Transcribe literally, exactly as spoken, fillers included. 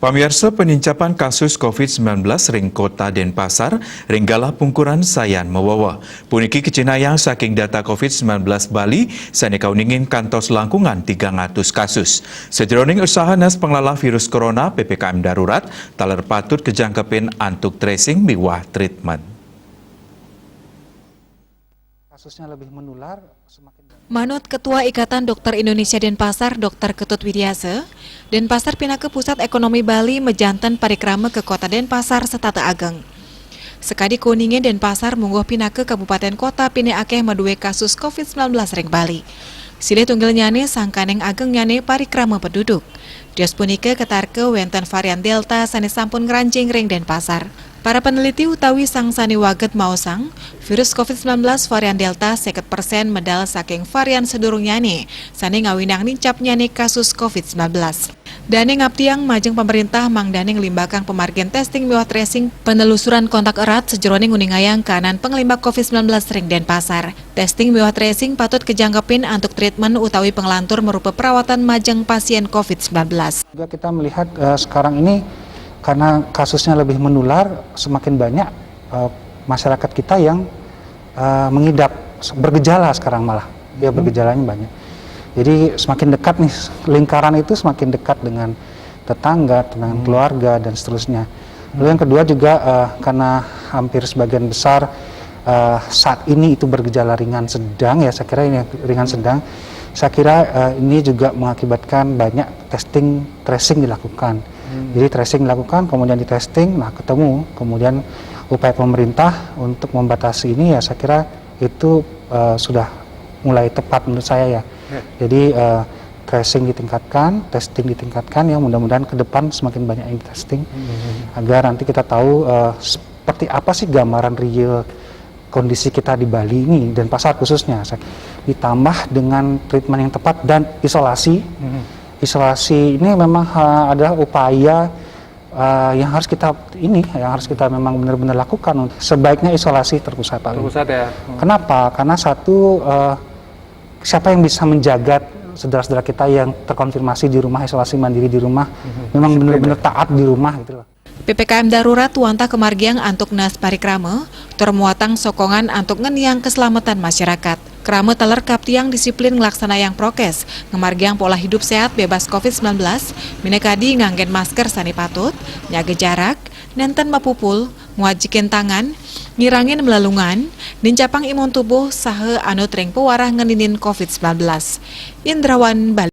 Pamiarsa, panincapan kasus covid sembilan belas ring Kota Denpasar ring galah pungkuran sayan mawewe. Puniki kacinayang saking data covid sembilan belas Bali sane kauningin kantos langkungan tigang atus kasus. Sajeroning usaha nes panglalah virus corona, P P K M darurat taler patut kajangkepin antuk tracing miwah treatment. Kasusnya lebih menular, semakin Manut Ketua Ikatan Dokter Indonesia Denpasar, Dokter Ketut Widiasa, Denpasar pinaka pusat ekonomi Bali majanten parikrama ka Kota Denpasar setata ageng. Sakadi kauningin, Denpasar mungguh pinaka kabupaten kota pinih akeh madue kasus covid sembilan belas ring Bali. Silih tunggilnyane sangkaning agengnyane parikrama penduduk. Tios punika katarka wenten varian Delta sane sampun ngranjing ring Denpasar. Para peneliti utawi sang sane waget maosang, virus covid sembilan belas varian Delta seket persen medal saking varian sadurungnyane sane ngawinang nincapnyane kasus covid sembilan belas. Dane ngaptiang majeng pamerintah mangdane nglimbakang pamargin testing miwah tracing penelusuran kontak erat sajeroning nguningayang kaanan panglimbak covid sembilan belas ring Denpasar. Testing miwah tracing patut kajangkepin antuk treatment utawi panglantur marupa perawatan majeng pasien covid sembilan belas. Juga kita melihat eh, sekarang ini karena kasusnya lebih menular, semakin banyak eh, masyarakat kita yang eh, mengidap, bergejala sekarang malah. Ya, bergejalanya banyak. Jadi semakin dekat nih, lingkaran itu semakin dekat dengan tetangga, dengan keluarga dan seterusnya. Lalu yang kedua juga eh, karena hampir sebagian besar eh, saat ini itu bergejala ringan sedang, ya, saya kira ini ringan sedang. Saya kira eh, ini juga mengakibatkan banyak testing tracing dilakukan. Jadi tracing dilakukan, kemudian di testing, nah, ketemu, kemudian upaya pemerintah untuk membatasi ini, ya, saya kira itu eh, sudah mulai tepat menurut saya, ya. Jadi eh, tracing ditingkatkan, testing ditingkatkan, ya, mudah-mudahan ke depan semakin banyak yang testing agar nanti kita tahu eh, seperti apa sih gambaran real kondisi kita di Bali ini, Denpasar khususnya. Ditambah dengan treatment yang tepat dan isolasi. Isolasi ini memang eh, adalah upaya eh, yang harus kita ini, yang harus kita memang benar-benar lakukan. Sebaiknya isolasi terpusat, Pak. Terpusat, ya. Kenapa? Karena satu eh, siapa yang bisa menjaga saudara-saudara kita yang terkonfirmasi di rumah, isolasi mandiri di rumah, memang benar-benar taat di rumah, gitu loh. P P K M darurat wantah kamargiang antuk naas parikrama, tur muatang sokongan antuk ngeniang keselamatan masyarakat. Krama taler kaptiang disiplin nglaksanayang prokes, ngamargiang pola hidup sehat bebas covid sembilan belas, minakadi nganggen masker sane patut, nyaga jarak, nenten mapupul, ngwajikin tangan, ngirangin malelungan, nincapang imun tubuh, saha anut ring pawarah ngeninin covid sembilan belas. Indrawan Bali.